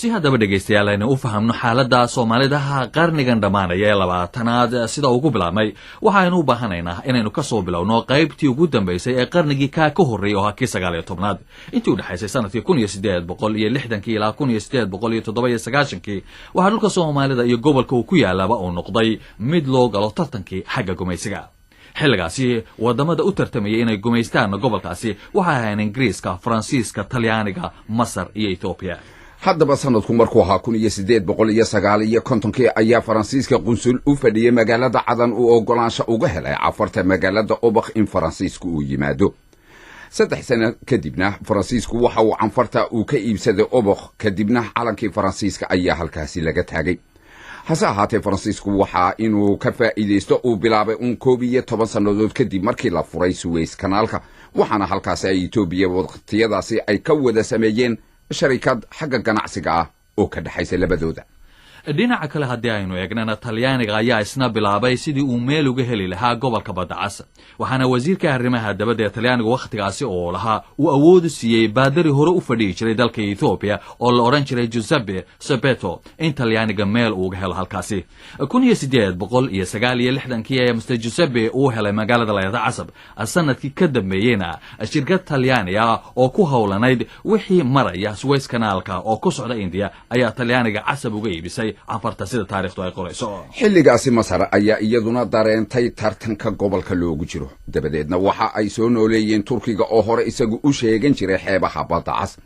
Si haddaba, dhegaystayaal, aynu u fahamno xaaladda Soomaalidaha qarnigan dhammaanaya ee 20aad sida ugu bilaabmay, waxaynu u baahanaynaa inaynu ka soo bilowno qaybtii ugu dambaysay ee qarnigii kaa ka horreeyay, oo ahaa kii 19aad. Intii u dhexaysay sanadkii 1860kii ilaa 1897kii, waxaa dhulka Soomaalida iyo gobolka uu ku yaalaaba uu noqday mid loo galo tartankii xagga gumaysiga. Xilligaasi wadamada u tartamayay inay gumaystaan gobolkaasi waxay ahayn Ingiriiska, Faransiiska, Talyaaniga, Masar iyo Etoobiya. Haddaba sanadku markuu ahaa 1859kii ayaa Faransiiska qunsul u fadhiyey magaalada Cadan uu oggolaansho uga helay Cafarta magaalada Obakh in Faransiisku uu yimaado. 3 sano kadibna Faransiisku waxa uu Canfarta uu ka iibsaday Obokh, kadibna calankii Faransiiska ayaa halkaasi laga taagay. Hase ahaatee, Faransiisku waxaa inuu ka faa'iidaysto uu bilaabay uun 11 sannadood kadib markii la furay Suweys Kanaalka, waxaana halkaasi ay Etoobiya waqtiyadaasi ay ka wada sameeyeen sharikad xagga ganacsiga ah oo ka dhexaysa labadooda. Dhinaca kale haddii aynu eegnana, Talyaaniga ayaa isna bilaabay sidii uu meel uga heli lahaa gobolka Badda Cas, waxaana wasiirka arrimaha dabadda ee Talyaaniga wakhtigaasi oo lahaa uu awood u siiyey baadari hore u fadhiyi jiray dalka Ethoobiya oo la odhan jiray Giuseppe Sabeto in Talyaaniga meel uuga helo halkaasi. 1869kii ayaa Mister Giuseppe uu helay magaalada layada Casab. Sanadkii ka dambeeyeyna shirkad Talyaani ah oo ku howlanayd wixii maraya Suways Kanaalka oo ku socda Indiya ayaa Talyaaniga Casab uga iibisay Canfarta, sida taarikhdu ay qorayso. Xilligaasi Masar ayaa iyaduna dareentay tartanka gobolka loogu jiro, dabadeedna waxa ay soo nooleeyeen Turkiga oo hore isagu u sheegan jiray xeebaha Badda Cas.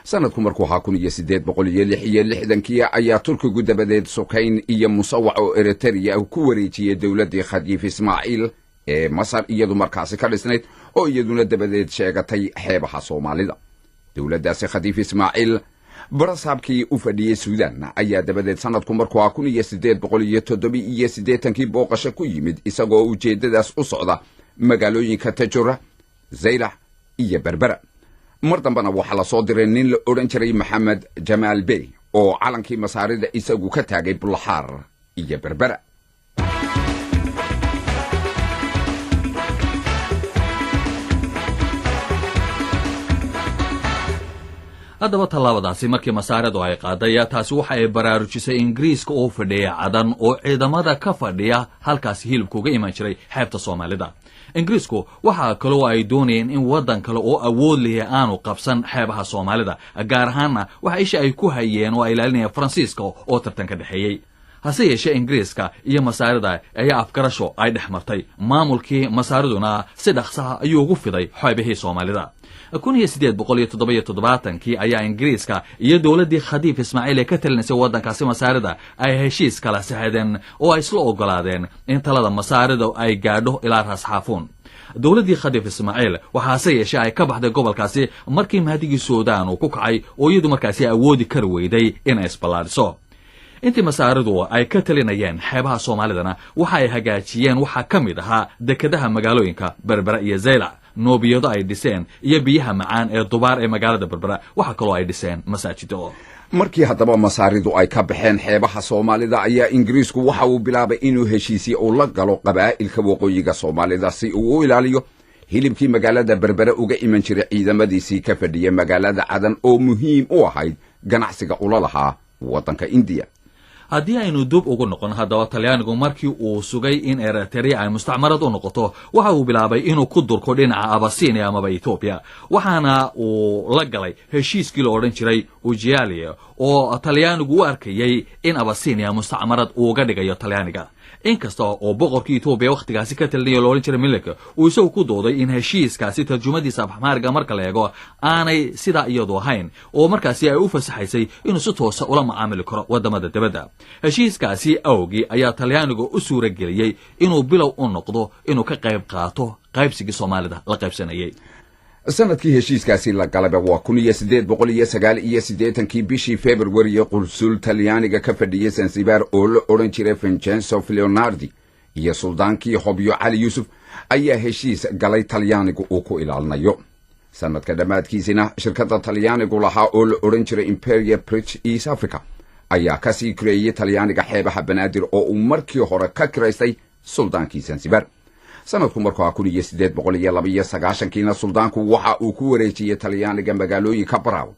Sanadku markuu ahaa 1866kii ayaa Turkigu dabadeed Sukayn iyo Musawac oo Eritrea ku wareejiyey dowladdii Khadiif Ismaaciil ee Masar iyadu markaasi ka dhisnayd, oo iyaduna dabadeed sheegatay xeebaha Soomaalida. Dowladdaasi Khadiif Ismaaciil barasaabkii u fadhiyey Suudan ayaa dabadeed sanadku markuu ahaa 1887kii booqasho ku yimid, isagoo ujeeddadaas u socda magaalooyinka Tajura, Zaylac iyo Berbera. Mar dambena waxaa la soo diray nin la odhan jiray Maxamed Jamaal Bey oo calankii Masaarida isagu ka taagay Bulaxaar iyo Berbera. Haddaba tallaabadaasi markii Masaaridu ay qaaday, taasi waxa ay baraarujisay Ingiriiska oo fadhiya Cadan oo ciidamada ka fadhiya halkaasi hilibka uga iman jiray xeebta Soomaalida. Ingiriisku waxaa kaloo ay doonayeen in waddan kale oo awood lihi aanu qabsan xeebaha Soomaalida, gaar ahaanna waxa isha ay ku hayeen oo ay ilaalinayeen Faransiiska oo tartan ka dhexeeyey. Hase yeeshee, Ingiriiska iyo Masaarida ayaa afgarasho ay dhex martay, maamulkii Masaariduna si dhaqsaha ayuu ugu fiday xeebihii Soomaalida. 1877kii ayaa Ingiriiska iyo dowladdii Khadiif Ismaaciil ee ka talinaysay waddankaasi Masaarida ay heshiis kala saxedeen oo ay isla ogolaadeen in talada Masaarida ay gaadho ilaa Raasxaafuun. Dowladdii Khadiif Ismaaciil waxaase yeeshee ay ka baxday gobolkaasi markii Mahdigii Suudaan uu ku kacay, oo iyadu markaasi awoodi kari weyday inay isballaadhiso. Intii Masaaridu ay ka talinayeen xeebaha Soomaalidana waxa ay hagaajiyeen waxaa ka mid ahaa dekedaha magaalooyinka Berbera iyo Zaylac, noobiyado ay dhiseen iyo biyaha macaan ee Dubaar ee magaalada Berbera. Waxaa kaloo ay dhiseen masaajido. Markii haddaba Masaaridu ay ka baxeen xeebaha Soomaalida ayaa Ingiriisku waxa uu bilaabay inuu heshiisye uu la galo qabaa'ilka waqooyiga Soomaalida si uu u ilaaliyo hilibkii magaalada Berbere uga iman jiray ciidamadiisii ka fadhiya magaalada Cadan oo muhiim u ahayd ganacsiga ula lahaa waddanka Indiya. Haddii aynu dub ugu noqon haddaba, Talyaanigu markii uu sugay in Eritrea ay mustacmarad u noqoto, waxa uu bilaabay inuu ku durko dhinaca Abasinia amaba Etoobiya, waxaana uu la galay heshiiskii la odhan jiray Ujialia, oo Talyaanigu u arkayey in Abasinia mustacmarad uuga dhigayo Talyaaniga, inkasta oo boqorkii Etoobiya wakhtigaasi ka talinaya lo odhan jiray Milik uu isagu ku dooday in heshiiskaasi tarjumadiisa Afxmaariga marka la eego aanay sidaa iyadu ahayn, oo markaasi ay u fasaxaysay inuu si toosa ula macaamili karo wadamada dibadda. Heshiiskaasi awgii ayaa Talyaanigu u suura geliyey inuu bilow u noqdo inuu ka qayb qaato qaybsigii Soomaalida la qaybsanayay. Sanadkii heshiiskaasi la galaba waa 1889kii, bishii Februariyo qunsul Talyaaniga ka fadhiyey Sansibar oo la odhan jiray Vincenzo Leonardi iyo suldaankii Hobyo Cali Yuusuf ayaa heshiis galay Talyaanigu uu ku ilaalinayo. Sanadka dhammaadkiisina shirkadda Talyaanigu lahaa oo la odhan jiray Imperial Bridge East Africa ayaa kasii kireeyey Talyaaniga xeebaha Banaadir oo uu markii hore ka kiraystay suldaankii Sansibar. Sanadku markuu ahaa 1892kiina suldaanku waxa uu ku wareejiyey Talyaaniga magaalooyinka Baraaw,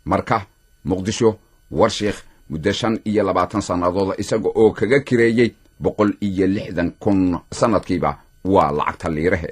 Marka, Muqdisho, Warshiikh muddo 25 sannadooda, isaga oo kaga kireeyey 160,000 sannadkiiba, waa lacagta liirahe.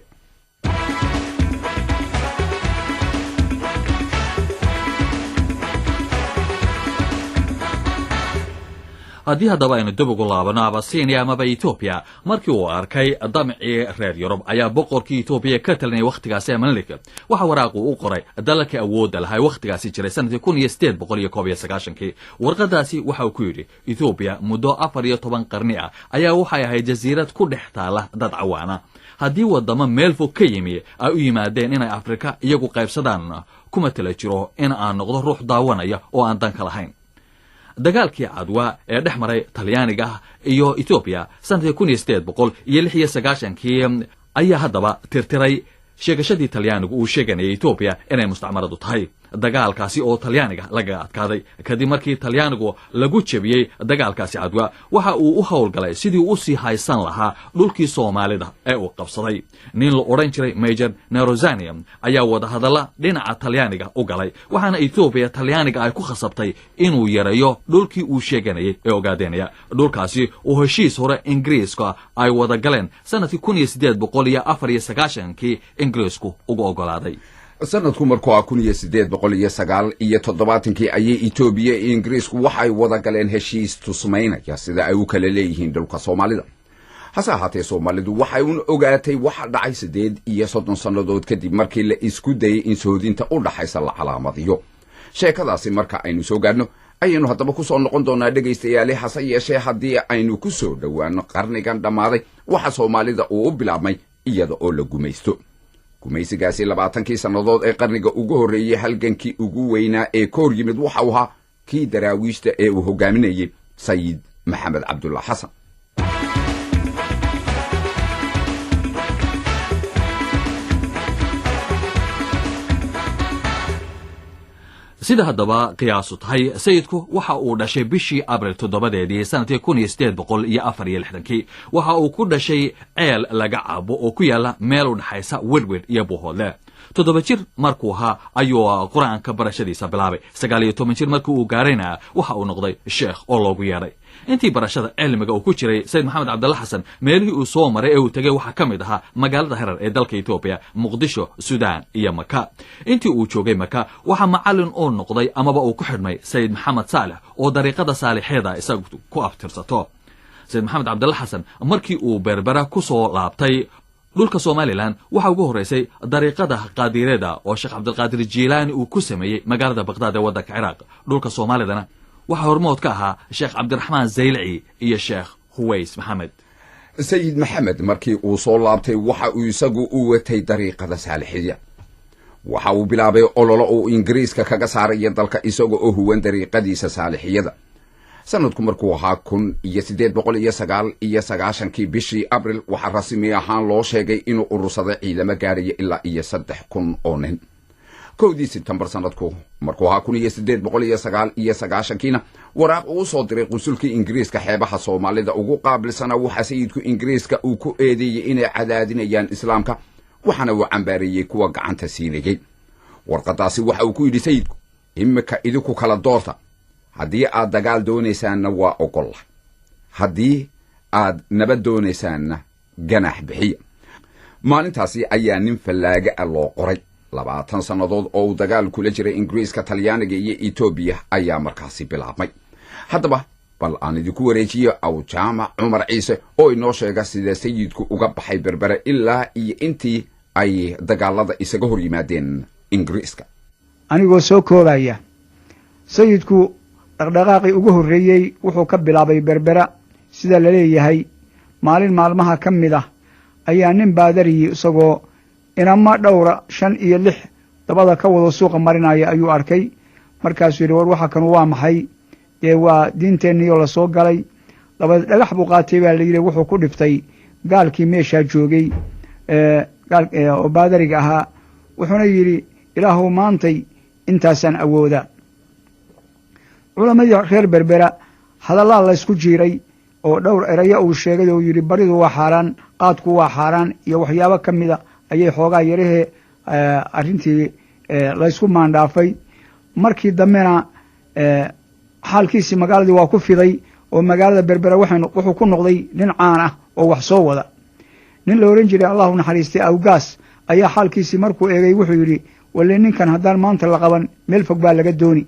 Haddii haddaba aynu dib ugu laabano Abasinia amaba Etoobiya, markii uu arkay damcii reer Yurub ayaa boqorkii Etoobiya ka talinayay wakhtigaasi ee Manilik waxa waraaquu u qoray dalalka awoodda lahay wakhtigaasi jiray sanadkii 1891-kii. Warqadaasi waxa uu ku yidhi: Etoobiya muddo 14 qarni ah ayaa waxay ahayd jasiirad ku dhex taala dad cawaana. Haddii wadamo meel fog ka yimi ay u yimaadeen inay Afrika iyagu qaybsadaan, kuma tala jiro in aan noqdo ruux daawanaya oo aan danka lahayn. Dagaalkii Cadwa ee dhex maray Talyaaniga iyo Etoobiya sanadkii 1896-kii ayaa haddaba tirtiray sheegashadii Talyaanigu uu sheeganayay Etoobiya inay mustacmaradu tahay. Dagaalkaasi oo Talyaaniga lagaga adkaaday kadib markii Talyaanigu lagu jebiyey dagaalkaasi Cadwa, waxa uu u howlgalay sidii u sii haysan lahaa dhulkii Soomaalida ee uu qabsaday. Nin la odhan jiray Major Nerozania ayaa wadahadalla dhinaca Talyaaniga u galay, waxaana Etoobiya Talyaaniga ay ku khasabtay inuu yareeyo dhulkii uu sheeganayay ee Ogaadenaya, dhulkaasi oo heshiis hore Ingiriiska ay wada galeen sanadkii 1894-kii Ingiriisku uga ogolaaday. Sanadku markuu ah 1879-kii ayay Etoobiya iyo Ingiriisku waxay wada galeen heshiis tusmaynaya sida ay u kala leeyihiin dhulka Soomaalida. Hase ahaatee, Soomaalidu waxay un ogaatay waxa dhacay 38 sannadood kadib, markii la isku dayey in soodinta u dhaxaysa la calaamadiyo. Sheekadaasi marka aynu soo gaadhno ayaynu haddaba ku soo noqon doonaa, dhegaystayaale. Hase yeeshee, haddii aynu ku soo dhowaano qarnigan dhammaaday, waxa Soomaalida uu u bilaabmay iyada oo la gumaysto. Gumaysigaasi 20-kii sannadood ee qarniga ugu horreeyey, halgankii ugu weynaa ee ka hor yimid waxa uu ahaa kii Daraawiishta ee uu hogaaminayey Sayid Maxamed Cabdullah Xasan. Sida haddaba qiyaasu tahay, sayidku waxa uu dhashay bishii Abril 7-deedii sanadkii 1864-kii. Waxa uu ku dhashay ceel laga cabo oo ku yaala meel u dhexaysa Wedwed iyo Buuhoodle. 7 jir markuu ahaa ayuu Qur-aanka barashadiisa bilaabay. 19 jir markii uu gaarayna waxa uu noqday sheekh oo loogu yeedhay. Intii barashada cilmiga uu ku jiray Sayid Maxamed Cabdalla Xasan, meelihii uu soo maray ee uu tegey waxaa ka mid ahaa magaalada Herar ee dalka Etoobiya, Muqdisho, Suudaan iyo Maka. Intii uu joogay Maka waxaa macallin uu noqday amaba uu ku xidhmay Sayid Maxamed Saalex oo dariiqada Saalixeeda isagu ku abtirsato. Sayid Maxamed Cabdalla Xasan markii uu Berbera ku soo laabtay dhulka Somalilan, waxaa ugu horreysay dariiqada Qaadireeda oo Sheekh Cabdilqaadir Jiilaani uu ku sameeyey magaalada Baqhdaad ee waddanka Ciraaq. Dhulka Soomaalidana waxaa hormood ka ahaa Sheekh Cabdiraxmaan Zaylci iyo Sheekh Huways Maxamed. Sayid Maxamed markii uu soo laabtay waxa uu isagu u watay dariiqada Saalixiya. Waxa uu bilaabay ololo uu Ingiriiska kaga saaraya dalka, isaga oo huwan dariiqadiisa Saalixiyada. Sanadku markuu ahaa 1899-kii bishii Abril, waxaa rasmi ahaan loo sheegay inuu urursaday ciidamo gaaraya ilaa iyo 3000 oo nin. 1-dii Sebtembar sanadku markuu ahaa 1899-kiina, waraaq uu soo diray qunsulkii Ingiriiska xeebaha Soomaalida ugu qaabilsanaa, waxaa sayidku Ingiriiska uu ku eedeeyey inay cadaadinayaan Islaamka, waxaana uu cambaareeyey kuwa gacanta siinayey. Warqadaasi waxa uu ku yidhi sayidku: "Imika idinku kala doorta. Haddii aad dagaal doonaysaanna waa ogolla, haddii aad nabad doonaysaanna ganaax bixiya." Maalintaasi ayaa nin fallaaga ah loo qoray. 20 sannadood oo uu dagaal kula jiray Ingiriiska, Talyaaniga iyo Etoobiya ayaa markaasi bilaabmay. Haddaba bal aan idinku wareejiyo Aw Jaamac Cumar Ciise oo inoo sheega sida sayidku uga baxay Berbere ilaa iyo intii ay dagaalada isaga hor yimaadeen Ingiriiska. Anigoo soo koobaya, sayidku dhaqdhaqaaqii ugu horreeyey wuxuu ka bilaabay Berbera. Sida la leeyahay, maalin maalmaha ka mid ah ayaa nin baadariyi isagoo inama dhowra, shan iyo lix, dabada ka wado suuqa marinaya ayuu arkay. Markaasuu yidhi: "War, waxa kanu waa maxay?" Dee waa diinteenniiyoo lasoo galay. Dabadeed dhagax buu qaatay baa la yidhi, wuxuu ku dhiftay gaalkii meeshaa joogay oo baadariga ahaa, wuxuuna yidhi: "Ilaahuw, maantay intaasaan awooda." Culammadii reer Berbera hadallaa laysku jiiray oo dhowr erayo uu sheegay oo yidhi baridu waa xaaraan, qaadku waa xaaraan iyo waxyaabo ka mida ayay xoogaa yarahee arrintii laysku maandhaafay. Markii dambena Xaalkiisii magaaladii waa ku fiday oo magaalada Berbera wuxuu ku noqday nin caan ah oo wax soo wada. Nin la ohan jiray, Allahu naxariistay, Awgaas ayaa xaalkiisii markuu eegay wuxuu yidhi: "Walle ninkan haddaan maanta la qaban, meel fog baa laga dooni."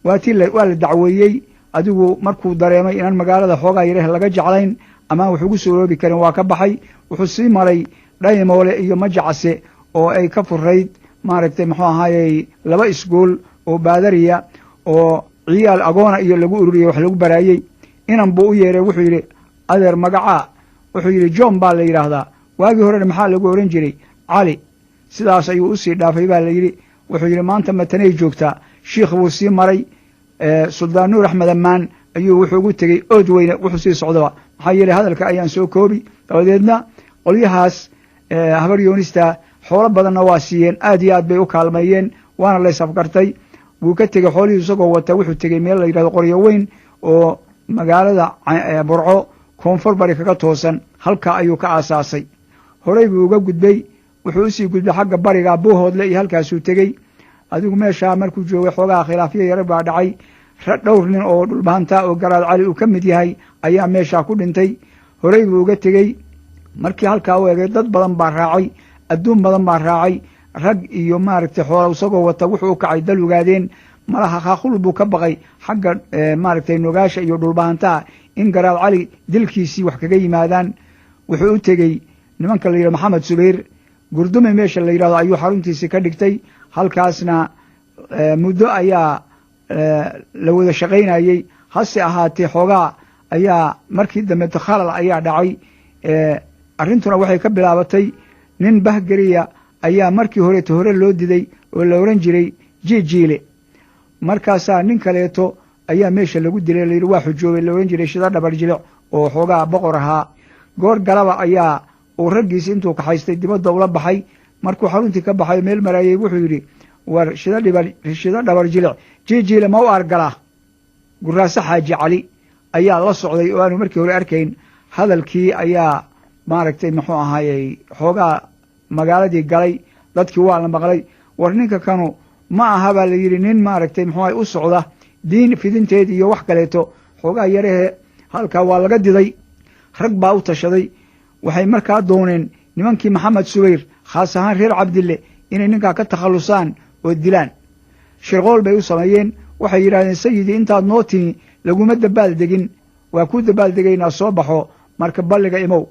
Waatii waa la dacweeyey. Adigu markuu dareemay inaan magaalada xoogaa yareh laga jeclayn amaan wax ugu soo oroobi karin, waa ka baxay. Wuxuu sii maray Dhaymoole iyo Majacase oo ay ka furayd, maaragtay, muxuu ahaayey, laba iskuol oo baadariya oo ciyaal agoona iyo lagu ururiyey, wax lagu baraayey. Inan buu u yeeray. Wuxuu yidhi: "Adeer, magacaa?" Wuxuu yidhi: "John baa la yidhaahdaa." "Waagii horena maxaa lagu ohan jiray?" "Cali." Sidaas ayuu usii dhaafay baa la yidhi. Wuxuu yidhi: "Maanta matanay joogtaa." Shiikh buu sii maray. Suldaan Nuur Axmed Ammaan ayuu wuxuu ugu tegey Ood Weyne. Wuxuu sii socdaba, maxaa yeeley hadalka ayaan soo koobi. Dabadeedna qolyahaas Habar Yoonista xoolo badanna waa siiyeen, aad iyo aad bay u kaalmeeyeen, waana la ysafgartay. Wuu ka tegey xoolihii isagoo wata. Wuxuu tegey meel la yidhahdo Qoryo Weyn oo magaalada Burco koonfur bari kaga toosan. Halkaa ayuu ka aasaasay. Horey buu uga gudbay. Wuxuu usii gudbay xagga bariga, Buuhoodle iyo halkaasuu tegey. Adigu meeshaa markuu joogay xoogaha khilaafyo yara baa dhacay. Dhowr nin oo Dhulbahanta oo Garaad Cali uu ka mid yahay ayaa meeshaa ku dhintay. Horey buu uga tegey. Markii halkaa u egay, dad badan baa raacay, adduun badan baa raacay, rag iyo, maaragtay, xoola isagoo wata. Wuxuu u kacay dal Ogaadeen. Malaha Khaaqul buu ka baqay xagga, maaragtay, Nogaasha iyo Dhulbahantaha in Garaad Cali dilkiisii wax kaga yimaadaan. Wuxuu u tegey nimanka la yidhahdo Maxamed Subayr. Gurdume meesha la yidhahdo ayuu xaruntiisii ka dhigtay. Halkaasna muddo ayaa la wada shaqaynayey. Hase ahaatee xoogaa ayaa markii dambe khalal ayaa dhacay. Arrintuna waxay ka bilaabatay nin Bahgeriya ayaa markii horeeto hore loo diday oo la ohan jiray Jiijiile. Markaasaa nin kaleeto ayaa meesha lagu dilay, layidhi waa xujoobay, la ohan jiray Shida Dhabar Jilic oo xoogaa boqor ahaa. Goor galaba ayaa uu raggiisi intuu kaxaystay dibadda ula baxay. Markuu xaruntii ka baxay, meel maraayey, wuxuu yidhi: "War Shida Dhabar Jilic Jiijiile ma u argalaa?" Guraase Xaaji Cali ayaa la socday oo aanu markii hore arkayn. Hadalkii ayaa, maaragtay, muxuu ahaayey, xoogaa magaaladii galay. Dadkii waa la maqlay. "War ninka kanu ma aha," baa la yidhi, "nin, maaragtay, muxuu ahay, u socda diin fidinteed iyo wax kaleeto." Xoogaa yarahee halkaa waa laga diday. Rag baa u tashaday. Waxay markaa dooneen nimankii Maxamed Subayr, khaas ahaan reer Cabdille, inay ninkaa ka takhallusaan oo dilaan. Shirqool bay u sameeyeen. Waxay yidhahdeen: "Sayidii, intaad noo timi laguma dabaal degin, waa kuu dabaaldegaynaa, soo baxo marka balliga imow."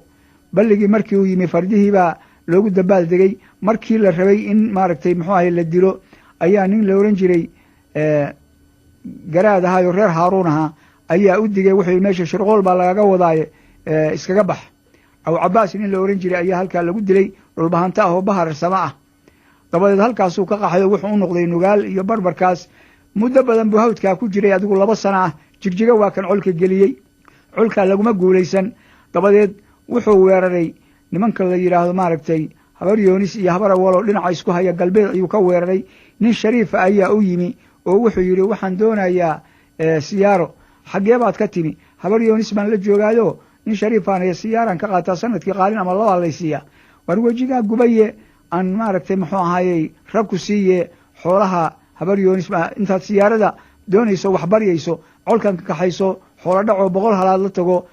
Balligii markii uu yimi, fardihii baa loogu dabaal degay. Markii la rabay in, maaragtay, muxuu ahay, la dilo, ayaa nin la ohan jiray Garaad ahaayoo reer Haaruun ahaa ayaa u digay. Wuxuu yidhi: "Meesha shirqool baa lagaga wadaaye, iskaga bax." Aw Cabaas nin la ohan jiray ayaa halkaa lagu dilay, Dhulbahanto ah oo Baharsamo ah. Dabadeed halkaasuu ka qaxay oo wuxuu u noqday Nugaal iyo barbarkaas. Muddo badan buu hawdkaa ku jiray, adigu 2 sano ah. Jigjiga waa kan colka geliyey. Colkaa laguma guulaysan. Dabadeed wuxuu weeraray nimanka la yidhaahdo, maaragtay, Habar Yoonis iyo Habar Awal oo dhinaca isku haya. Galbeed ayuu ka weeraray. Nin shariifa ayaa u yimi oo wuxuu yidhi: "Waxaan doonayaa siyaaro." "Xaggee baad ka timi?" "Habar Yoonis baan la joogaayo, nin shariifaan siyaaraan ka qaataa, sanadkii qaalin ama labaa laysiiyaa." "War wejigaa gubaye, aan, maaragtay, muxuu ahaayey, rag ku siiye xoolaha Habar Yoonis. Intaad siyaarada doonayso, wax baryayso, colkan ka kaxayso, xoolo dhacoo 100 halaad la tago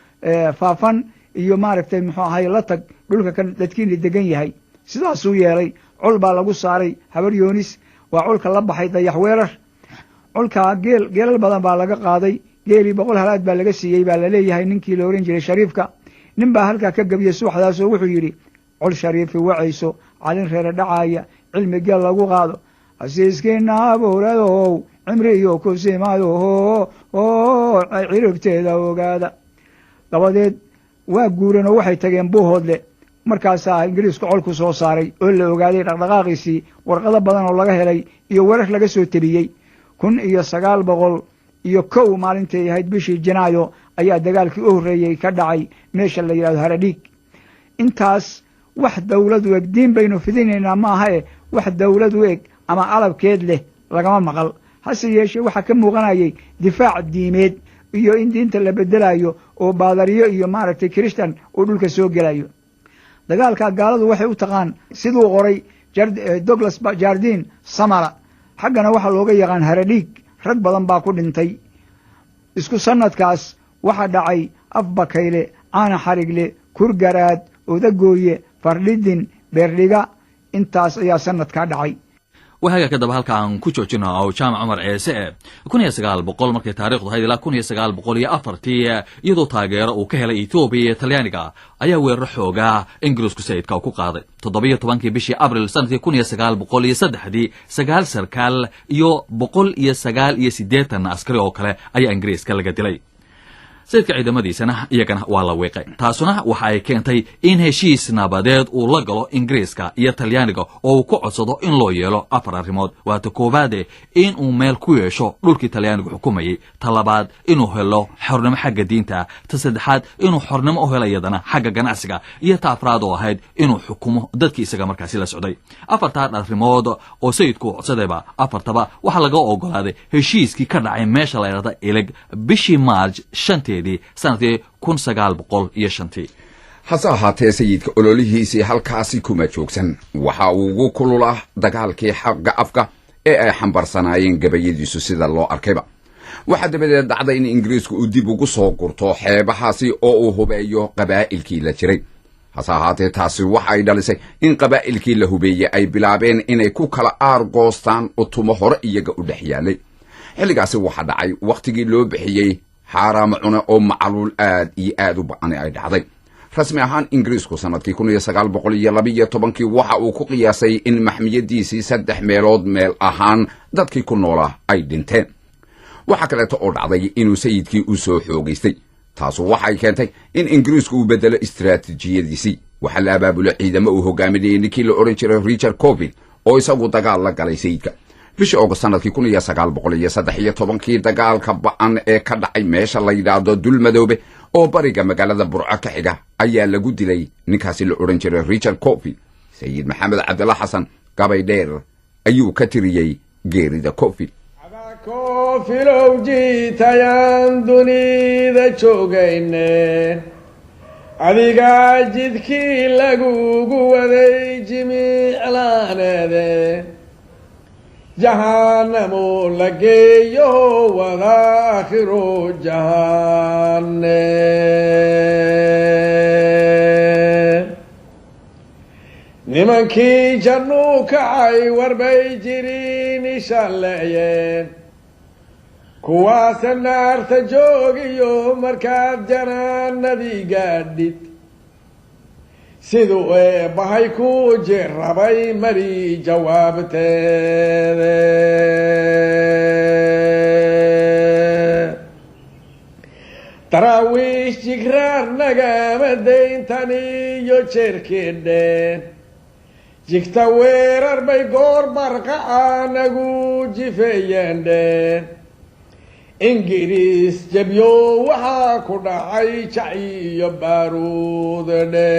Faafan iyo, maaragtay, muxuu ahaye, la tag dhulka kan dadkiina degan yahay." Sidaasuu yeelay. Col baa lagu saaray Habar Yoonis. Waa colka la baxay Dayax Weerar. Colkaa geel geelal badan baa laga qaaday. Geelii 100 halaad baa laga siiyey baa laleeyahay ninkii la ohan jiray shariifka. Nin baa halkaa ka gebiyey subaxdaasoo wuxuu yidhi: "Col shariifi wacayso, calin reere dhacaaya, cilmi geel lagu qaado, hasiiskiina abuuradow, cimri iyo kusimaado, ciribteeda ogaada." Dabadeed waa guureen oo waxay tageen Buuhoodle. Markaasaa Ingiriisku colku soo saaray oo la ogaaday dhaqdhaqaaqiisii, warqado badan oo laga helay iyo warar laga soo tebiyey. 1901 maalintay ahayd bishii Janaayo ayaa dagaalkii u horreeyey ka dhacay meesha la yidhahdo Haradhiig. Intaas wax dowlad u eg, diin baynu fidinaynaa ma aha e, wax dowlad u eg ama alabkeed leh lagama maqal. Hase yeeshee waxaa ka muuqanayay difaac diimeed iyo in diinta la bedelayo oo baadariyo iyo, maaragtay, kirishtan uu dhulka soo gelayo. Dagaalka gaaladu waxay u taqaan, siduu qoray Douglas Jardin, Samara. Xaggana waxaa looga yaqaan Haradhiig. Rag badan baa ku dhintay. Isku sannadkaas waxaa dhacay Afbakayle, Caana Xarigle, Kurgaraad, Odagooye, Fardhidin, Beerdhiga. Intaas ayaa sannadkaa dhacay. Wahaga kadaba halka aan ku joojino oo Jaamac Cumar Ceese e 1900 markay taarikhdu ahayd ilaa 1904-tii, iyadoo taageero uu ka helay Etoobiya iyo Talyaaniga, ayaa weeraro xoogaa Ingiriisku sayidka ku qaaday. 17-kii bishii Abril sanadkii 1903-dii, sagaal sarkaal iyo 189 askari oo kale ayaa Ingiriiska laga dilay. Sayidka ciidamadiisana iyagana waa la wiiqay. Taasuna waxa ay keentay in heshiis nabadeed uu la galo Ingiriiska iyo Talyaaniga oo uu ku codsado in loo yeelo afar arrimood. Waata koowaade, in uu meel ku yeesho dhulkii Talyaanigu xukumayey; ta labaad, inuu helo xornimo xagga diinta; ta saddexaad, inuu xornimo u helo iyadana xagga ganacsiga; iyo ta afraad oo ahayd inuu xukumo dadkii isaga markaasi la socday. Afartaa arrimood oo sayidku uu codsadayba, afartaba waxaa laga ogolaaday heshiiskii ka dhacay meesha la yidhahda Ilig bishii Maarj 5-teedii sanadkii 1905-tii. Hase ahaatee, sayidka ololihiisii halkaasi kuma joogsan. Waxa uu ugu kululaa dagaalkii xagga afka ee ay xambarsanaayeen gabayadiisu. Sida loo arkayba, waxaa dabadeed dhacday in Ingiriisku uu dib ugu soo gurto xeebahaasi oo uu hubeeyo qabaa'ilkii la jiray. Hase ahaatee, taasi waxa ay dhalisay in qabaa'ilkii la hubeeyey ay bilaabeen inay ku kala aargoostaan utumo hore iyaga u dhex yaalay. Xilligaasi waxaa dhacay wakhtigii loo bixiyey xaaraamo cune oo macaluul aad iyo aad u ba'ani ay dhacday. Rasmi ahaan, Ingiriisku sanadkii 1912-kii waxa uu ku qiyaasay in maxmiyadiisii saddex meelood meel ahaan dadkii ku noolaa ay dhinteen. Waxaa kaleeto oo dhacday inuu sayidkii u soo xoogaystay. Taasu waxay keentay in Ingiriisku uu bedelo istiraatiijiyadiisii. Waxaa la abaabulay ciidamo uu hogaaminayay ninkii la odhan jiray Richard Corfield oo isagu dagaal la galay sayidka. Bishii Ogost sanadkii 1913-kii, dagaalka ba'an ee ka dhacay meesha la yidhaahdo Dulmadoobe oo bariga magaalada Burco ka xiga ayaa lagu dilay ninkaasi la odhan jiray Richard Corfield. Sayid Maxamed Cabdilla Xasan gabay dheer ayuu ka tiriyey geerida Corfield. Koofilow jiitayaan dunida joogayne, adigaa jidkii lagugu waday jimiclaaneede, jahanamo la geeyo wada akhiro jahane. Nimankii jannuu kacay warbay jiriin ishalleeyeen, kuwaase naarta joogiyo markaad janaanadii gaadhid, siduu eebbahay ku jirrabay mari jawaabteede. Daraawiish jigraar nagama dayntan iyo jeerkeedhe, jigta weerar bay goor barqaca nagu jifeeyeendhe. Ingiriis jabyo waxaa ku dhacay jac iyo baaruud dhe.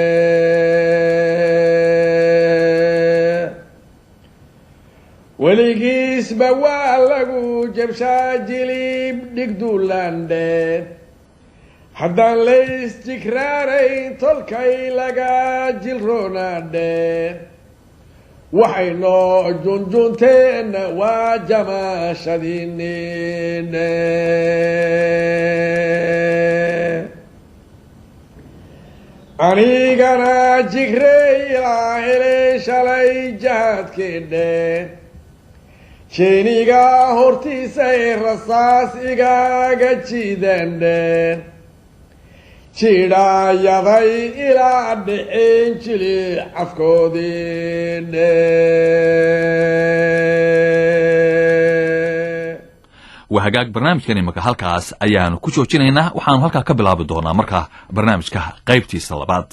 Weligiisba waa lagu jabshaa jilib dhigduulandhe, haddaan lays jigraarayn tolkay laga jilroonaadhe. Waxay noo junjunteenna waa jamaashadiinidhe. Anigana jigrey ilaa helay shalay jahaadkeedhe, jeeniga hortiisay rasaas igaaga jiidandhe, jidhaayaday ilaa dhicin jili cafkoodii dhe. Waa hagaag, barnaamijkan imaka halkaas ayaanu ku joojinaynaa. Waxaanu halkaa ka bilaabi doonaa markaa barnaamijka qaybtiisa labaad.